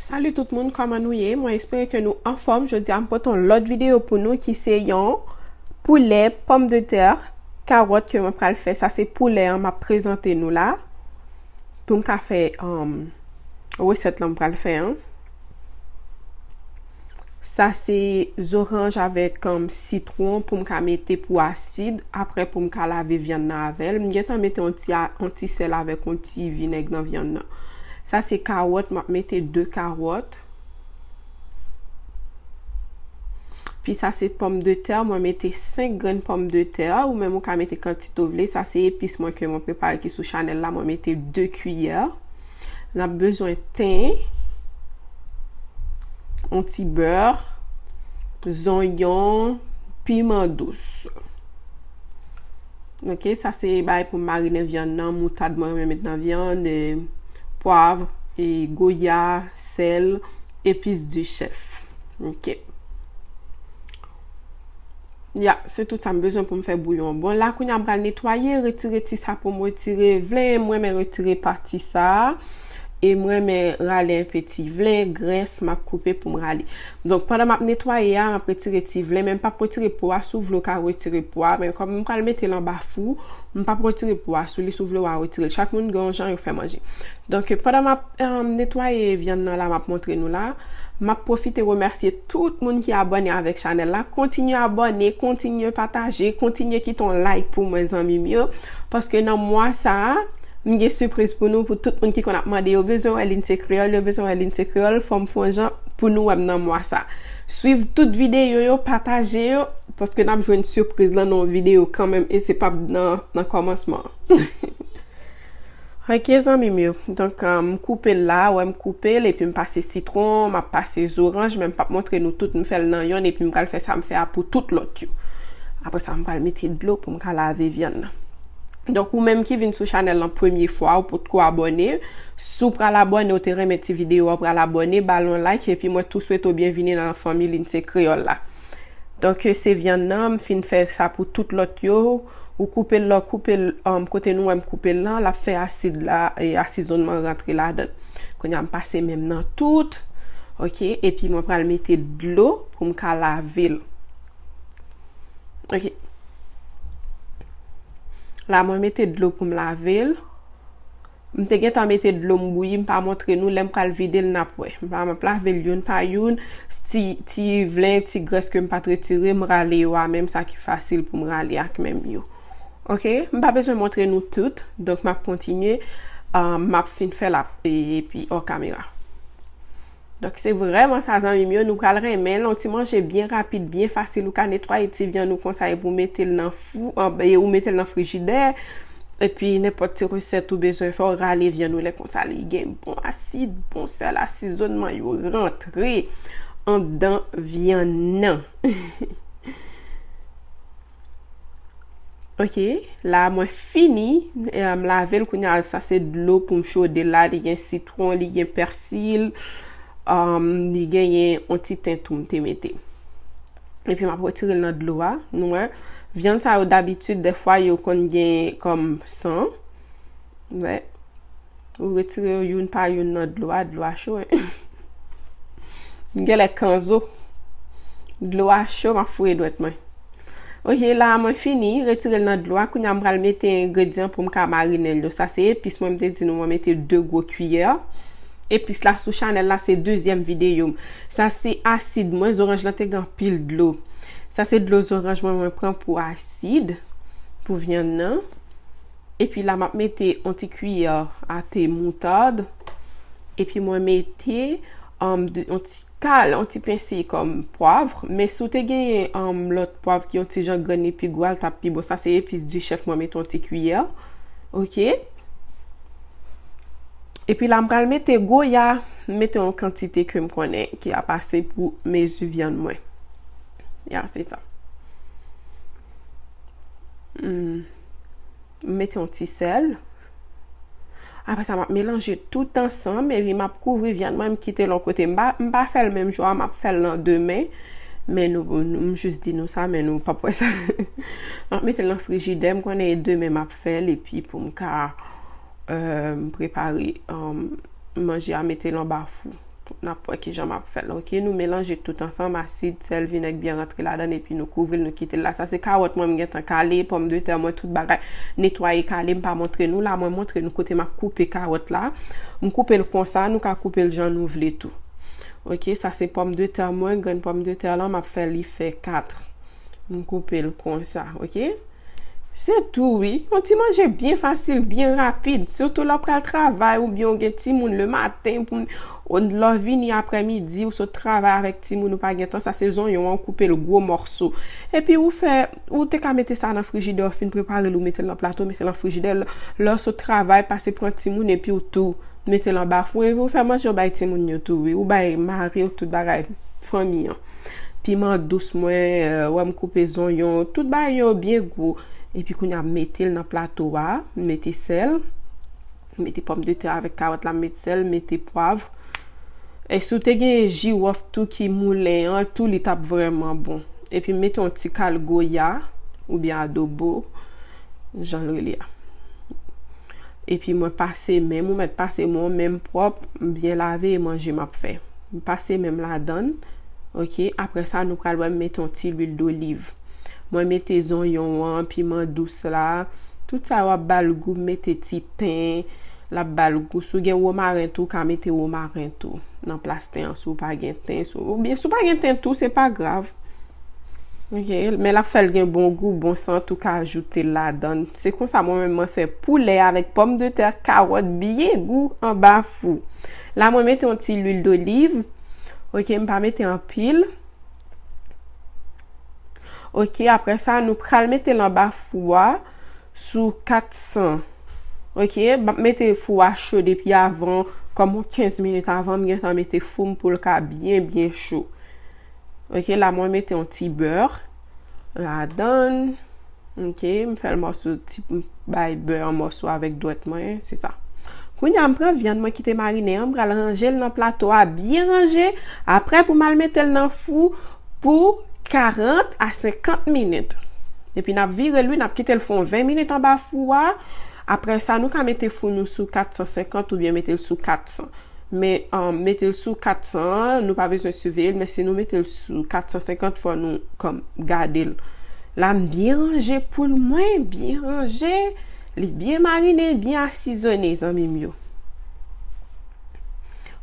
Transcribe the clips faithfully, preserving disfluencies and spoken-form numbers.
Salut tout moun, kòman nou ye? Mwen espere ke nou anfòm. Jodi a m pote yon lòt videyo pou nou ki se yon poulè, pòmdetè, kawòt ke mwen pral fè. Sa se poulè an m ap prezante nou la. Pou m ka fè um, resèt lan m pral fè an. Sa se zoranj avèk um, sitwon pou m ka mete pou asid. Apre pou m ka lave vyann nan avè l. M gentan mete yon ti, a- yon ti sèl avèk yon ti vinèg nan vyann nan. Sa se kawòt, m ap mete de kawòt. Pi sa se pòmdetè, mwen mete senk grenn pòmdetè, ou menm ou ka mete kantite w vle. Sa se epis mwen ke mwen prepare ki sou chanèl la, mwen mete de kiyè. N ap bezwen ten, yon ti bè, zonyon, piman dous. Ok, sa se bagay pou m marinen vyann nan, moutad mwen renmen met nan vyann, e, pwav, e, goya, sèl, epis di chèf. Ok. Ya, se tout sa m bezwen pou m fè bouyon. Bon, la kounye a m pral netwaye, retire ti sa pou m retire vlen, mwen men retire pati sa. E mwen men rale enpe ti vlen, grès, m ap koupe pou m rale. Donk, pandan m ap netwaye a, m ap retire ti vlen, men m p ap retire po a, si w vle w ka retire po a, men kòm m pral mete l anba fou, m p ap retire po a sou li, si w vle w a retire l. Chak moun gen yon jan yo fè manje. Donk, pandan m ap um, netwaye vyann nan la, m ap montre nou la, m ap pwofite remèsye tout moun ki abòne avèk chanèl la. Kontinye abòne, kontinye pataje, kontinye kite yon like pou mwen, zanmi m yo. Paske nan mwa sa a, m gen sipriz pou nou, pou tout moun ki konn ap mande, yo bezwen wè Lindsay Kreyòl, yo bezwen wè Lindsay Kreyòl, fò m fè yon jan pou nou wè m nan mwa sa. Swiv tout videyo yo, pataje yo, paske n ap jwenn sipriz lan nan yon videyo kanmenm, e se p ap nan, nan kòmansman an. Ok, zanmi m yo. Donk, um, m koupe l la, wè m koupe l, epi m pase sitwon, m ap pase zoranj, men m p ap montre nou tout, m fè l nan yonn, epi m pral fè sa m fè a pou tout lòt yo. Apre sa, m pral mete dlo pou m ka lave vyann nan. Donk, ou menm ki vin sou chanèl lan premye fwa, ou potko abòne, si w pral abòne, ou te renmen ti videyo a, ou pral abòne, ba l yon like, epi mwen tou swete w byenvini nan fanmi Lindsay Kreyòl la. Donk, se vyann nan, m fin fè sa pou tout lòt yo. Ou koupe l la, koupe l um, kote nou wè m koupe l lan, l ap fè asid la, e asizonnman rantre ladan l. Kounye a, m pase men m nan tout. Ok, epi mwen pral mete dlo pou m ka lave l. Ok. La, mwen mete dlo pou m lave l. M te gentan mete dlo m bouyi, m pa montre nou, lè m pral vide l, n ap wè. M pa, m ap lave l youn pa youn, ti, ti vlen, ti grès ke m pa t retire, m rale yo a menm, sa ki fasil pou m rale ak men m yo. Ok, m pa bezwen montre nou tout, donk m ap kontinye, ah, m ap fin fè l ap, e, epi hors caméra. Donk, se vrèman sa, zanmi m yo, nou pral renmen l, yon ti manje byen rapid, byen fasil, ou ka netwaye ti vyann ou konsa, epi ou mete l nan fou, an, e ou mete l nan frijidè, epi nenpòt ti resèt ou bezwen fè, ou rale vyann ou lè konsa, li gen bon asid, bon sèl, asizonnman yo rantre anndan vyann nan. Ok, la mwen fini, e, m lave l kounye a, sa se dlo pou m chode l la, li gen sitwon, li gen pèsi, um, li genyen yon ti ten tou m te mete. Epi m ap retire l nan dlo a, nou wè. Vyann sa yo dabitid, dèfwa yo konn gen kòm san. Wè. Ou retire yo youn pa youn nan dlo a, dlo a cho, en. M genlè kanzo. Dlo a cho, m ap fouye dwèt mwen. Ok, la mwen fini, retire l nan dlo a. Kounye a m pral mete engredyan pou m ka marinen l yo. Sa se epis mwen, m te di nou mwen mete de gwo kiyè. Epis la sou chanèl la, se dezyèm videyo m. Sa se asid mwen, zoranj lan te gen anpil dlo. Sa se dlo zoranj mwen, mwen pran pou asid, pou vyann nan. Epi la, m ap mete yon ti kiyè a te moutad. Epi mwen mete, um, de, yon ti kal, yon ti pensi kòm pwav. Men si w te genyen, um, lòt pwav ki yon ti jan grenn li pi gwo a, l t ap pi bon. Sa se epis di chèf mwen mete yon ti kiyè. Ok. Epi la, m pral mete goya. M mete yon kantite ke m konnen ki ap ase pou mezi vyann mwen. Ya, se sa. Hmm. M mete yon ti sèl. Apre sa, m ap melanje tout ansanm, epi m ap kouvri vyann mwen, m kite l yon kote. M pa, m pa fè l menm jou a, m ap fè l nan demen. Men nou, nou, m jis di nou sa, men nou p ap wè sa. M ap mete l nan frijidè, m konnen e demen m ap fè l, epi pou m ka, euh, prepare, euh, manje a, mete l anba fou. N ap wè kijan m ap fè l. Ok, nou melanje tout ansanm, asid, sèl, vinèg byen rantre ladan l, epi nou kouvri l, nou kite l la. Sa se kawòt mwen, m gentan kale, pòmdetè mwen, tout bagay netwaye, kale, m pa montre nou la, mwen montre nou kote m ap koupe kawòt la. M koupe l konsa, nou ka koupe l jan nou vle tou. Ok, sa se pòmdetè mwen, grenn pòmdetè lan, m ap fè li fè kat. M koupe l konsa, ok? Se tou, wi. Yon ti manje byen fasil, byen rapid. Sitou lè w pral travay oubyen w gen timoun lematen, pou, ou, lè w vini aprèmidi, ou sot travay avèk timoun, ou pa gen tan, sa se zonyon an, ou koupe l gwo mòso. Epi ou fè, ou te ka mete sa nan frijidè, ou fin prepare l, ou mete l nan plato, mete l nan frijidè. Lè w sot travay, pase pran timoun, epi ou tou mete l anba fou, epi ou fè manje, ou bay timoun yo tou, wi. Ou bay mari w, tout bagay, fanmi an. Piman dous mwen, euh, wè m koupe zonyon, tout bagay yo byen gwo. Epi kounye a m mete l nan plato a, m mete sèl, m mete pòmdetè avèk kawòt la, m mete sèl, m mete pwav. E si w te gen jiwòf tou ki moulen an, tou li t ap vrèman bon. Epi m mete yon ti kal goya, oubyen adobo, jan l rele a. Epi mwen pase men m, ou mèt pase men w, men m pwòp, m byen lave e manje m ap fè. M pase men m ladan l, ok? Apre sa, nou pral wè m mete yon ti lwil doliv. Mwen mete zonyon an, piman dous la, tout sa yo ap ba l gou, m mete ti ten, l ap ba l gou. Si w gen womaren tou, w ka mete womaren tou, nan plas ten an, si w pa gen ten, si w, oubyen si w pa gen ten tou, se pa grav. Ok, men l ap fè l gen bon gou, bon sant, ou ka ajoute l ladan l. Se konsa mwen menm mwen fè poulè avèk pòmdetè, kawòt byen gou anba fou. La mwen mete yon ti lwil doliv. Ok, m pa mete anpil. Ok, apre sa, nou pral mete l anba fou a sou kat san. Ok, m ap mete fou a cho depi avan, kòm yon kenz minit avan, m gentan mete fou m pou l ka byen, byen cho. Ok, la mwen mete yon ti bè ladan l. Ok, m fè l mòso, ti, m bay bè an mòso avèk dwèt mwen, se sa. Kounye a, m pran vyann mwen ki te marine an, m pral ranje l nan plato a, byen ranje. Apre, pou m al mete l nan fou pou karant a senkant minit. Epi n ap vire l, wi, n ap kite l fè yon ven minit anba fou a. Apre sa, nou ka mete fou nou sou kat san senkant oubyen mete l sou kat san. Men, um, mete l sou kat san an, nou pa bezwen siveye l, men si nou mete l sou kat san senkant, fò nou kòm gade l. La, m byen ranje poul mwen, byen ranje. Li byen marine, byen asizone, zanmi m yo.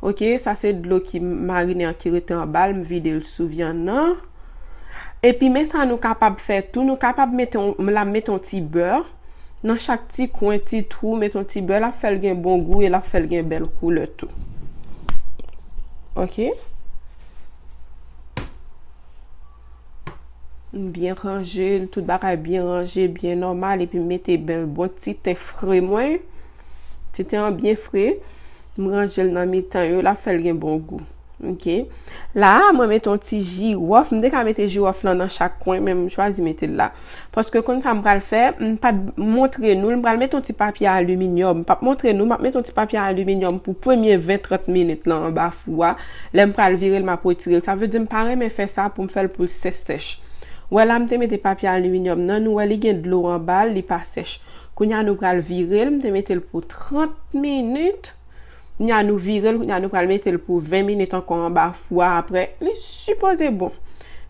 Ok, sa se dlo ki marine an ki rete anba l, m vide l sou vyann nan. Epi men sa nou kapab fè tou, nou kapab mete yon, la m mete yon ti bè nan chak ti kwen, ti twou, mete yon ti bè, l ap fè l gen bon gou e l ap fè l gen bèl koulè tou. Ok. M byen ranje l, tout bagay byen ranje, byen nòmal, epi m mete bèl bon ti ten fre mwen. Ti ten an byen fre. M ranje l nan mitan yo, l ap fè l gen bon gou. Ok. La a, mwen mete yon ti jiwòf. M te ka mete jiwòf lan nan chak kwen, men m chwazi mete l la. Paske konn sa m pral fè, m pa t montre nou l, m pral mete yon ti papye aliminyòm. M p ap montre nou, m ap mete yon ti papye aliminyòm pou premye ven trant minit lan anba fou a. Lè m pral vire l, m ap retire l. Sa vle di m pa renmen fè sa pou m fè l pou l sèch sèch. Wè la, m te mete papye aliminyòm nan, nou wè li gen dlo anba l, li pa sèch. Kounye a, nou pral vire l, m te mete l pou trant minit. Kounye a nou vire l, kounye a nou pral mete l pou ven minit ankò anba fou a, apre li sipoze bon.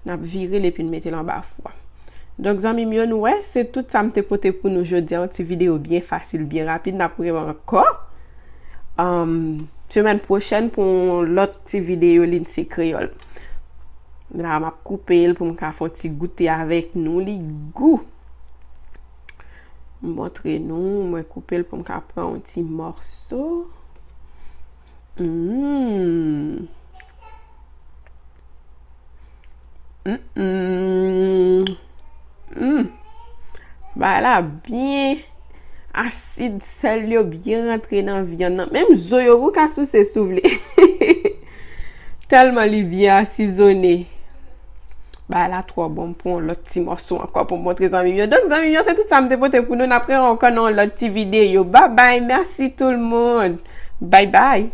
N ap vire l epi n mete l anba fou a. Donk, zanmi m yo, nou wè, se tout sa m te pote pou nou jodi a, yon ti videyo byen fasil, byen rapid, n ap rewè ankò, um, semèn pwochèn pou yon lòt ti videyo Lindsay Kreyòl. La, m ap koupe l pou m ka fè yon ti goute avèk nou, li gou. M montre nou, mwen koupe l pou m ka pran yon ti mòso. Mm. Mm-mm. Mm. Bagay la byen asid, sèl yo byen rantre nan vyann nan. Menm zo yo, ou ka souse si w vle. Tèlman li byen asizone. Bagay la twò bon, m pran yon lòt ti mòso ankò pou m montre zanmi m yo. Donk, zanmi m yo, se tout sa m te pote pou nou. N ap rewè ankò nan yon lòt ti videyo. Babay, mèsi tout moun. Babay.